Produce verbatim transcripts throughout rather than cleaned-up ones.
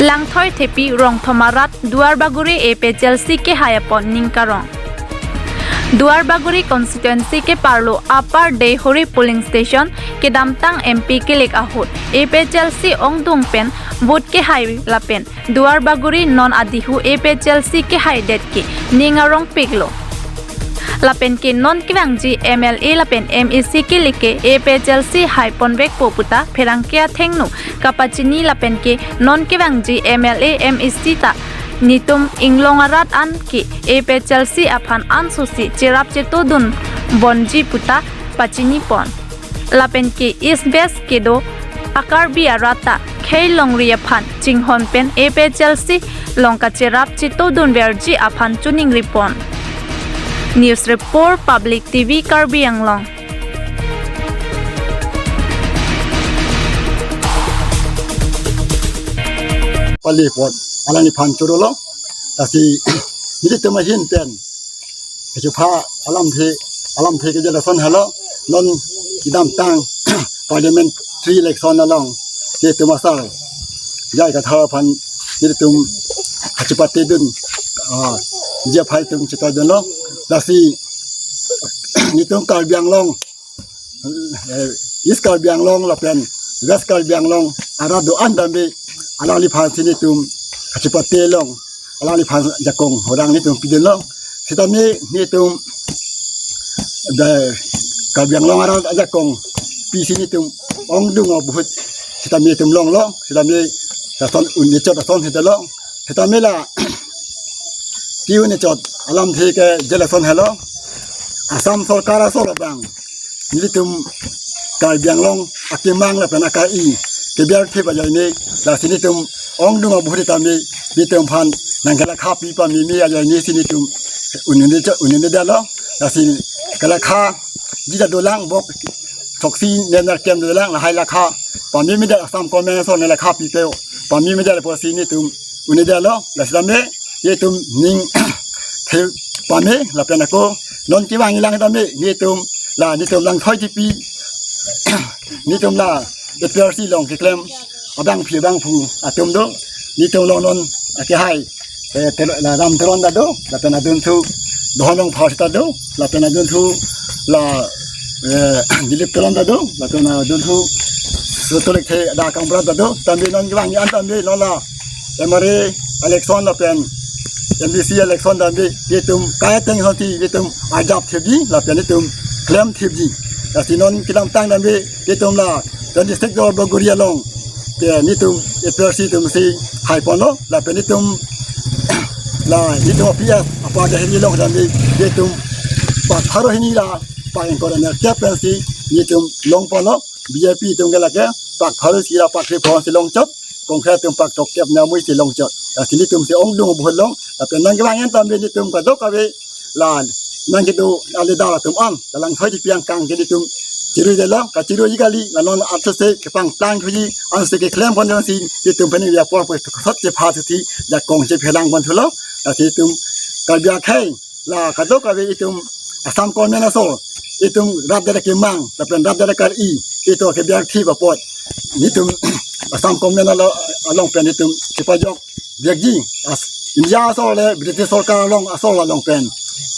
Langthoi Thepi Rongthom arat Duarbagori A P H L C kehai apot ning karong. Duarbagori constituency keparlo Upper Deihori polling station kedamtang M P kelek ahut A P H L C ongdung pen vote kehai lapen Duarbagori non adihu A P H L C kehaidet ke ning arongpiklo. Lapen ke non kevangji M L A lapen M A C kelek ke A P H L C haiponvekpo puta pherangke athengno kapachini lapen ke non kevangji M L A M A C ta netum inglong arat an ke A P H L C aphan ansosi cherap chetodun bonji puta pachinipon. Lapen ke East West kedo a-Karbi arat ta khei longri aphan chinghon pen A P H L C along kacherap chetodunverji aphan choningripon. News Report, Public T V Karbi Anglong. Pali apot alangliphan chorolo. Lasi nelitum ahin pen kechupha alamthe, alamthe kejelason helo. Non kedamtang parliamentary election along netum asar J I Kathar aphan netum kachepatedun, ah, J I aphai atum chetadunlo. Lasi netum Karbi Anglong, eh, East Karbi Anglong lapen West Karbi Anglong arat do-an dambe alangliphansi netum kachepate long, alangliphan ajakong orang netum pidunlo. Sitame netum da Karbi Anglong arat ajakong pisi netum ongdung ahut sitame netum longlo, sitame lason un-e chot ason sita long. Sitame la ke-un-e chot alamthe kejelason helo. Assam sorkar asor abang nelitum Karbi Anglong akemang lapen akar-i kebiar thip ajoine, lasi netum ongdung ahut tame netum aphan nangkelakha pi pameme ajoine si netum un-e chot, un-e detlo. Lasi kelakhaji ta dolang, bok thoksi nenar kem dolang, lahai lakha pamemedet, Assam government asor nelakha pipe-o pamemedet apotsi netum un-e detlo. Lasi tame netum ning the pame lapen ako non kevangji lang tame netum la netum Langthoi Thepi, netum la A P H L C along keklem abangpi abangphu atum do, netum along non akehai, eh, Tel-, la Ram Teron ta do, lapen adunthu Dohon Rongphar ta do, lapen adunthu la, eh, Dilip Teron ta do, lapen adunthu Soto Lekthe da Kangbura ta do. Tame non kevangji an tame non la M R A election lapen M D C election tame netum kai ateng asonsi netum arjap thipji lapen netum klem thipji. Lasi non kedamtang tame netum la twenty-six Duarbagori along ke netum A P H L C atumsi haiponlo, lapen netum la netum P S Upper Deihori along tame netum pak pharo hini la pak ingkoi ra nerkep pensi netum longponlo. B J P atum ke lake pak pharo isi ra pak krepho si longchot, Congress atum pak throkkep nermuisi longchot. Lasi netumsi ongdung ahut long, lapen non kevangji an tame netum kadokave la nangkedo alida atum an, la Langthoi Thepi angkang ke netum chiruidetlo, kachiruiji kali, la non athose kepangplang thuji, ansi keklempon jongsi netum pen apor pen thot chepha thusi ajakong chephelangpon thulo. Lasi netum Karbi akhei la kadokave itum Assam government asor, itum rat det akemang lapen rat det akar-i, itum kebiar thip apot netum Assam government alo-, along pen itum chepajok biakji. As-, India asor le British sorkar along asor along pen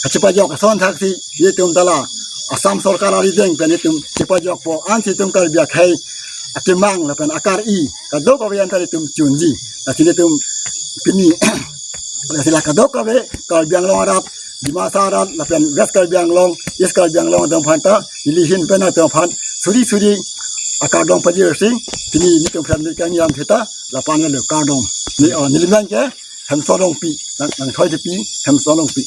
kachepajok ason thaksi itum ta la Assam sorkar arideng pen itum chepajokpo, ansi itum Karbi akhei akemang lapen akar-i kadokave an ta itum chunji. Lasi itum pini lasi la kadokave Karbi Anglong arat, Dimasa arat lapen West Karbi Anglong, East Karbi Anglong atum aphan ta neli ahin pen atum aphan suri suri akardom pajirsi pini netum aphan neli kangjam theta lapu-an lo kardom. Ne, oh, neli amen ke Hemson Rongpi, Lang, Langthoi Thepi, Hemson Rongpi.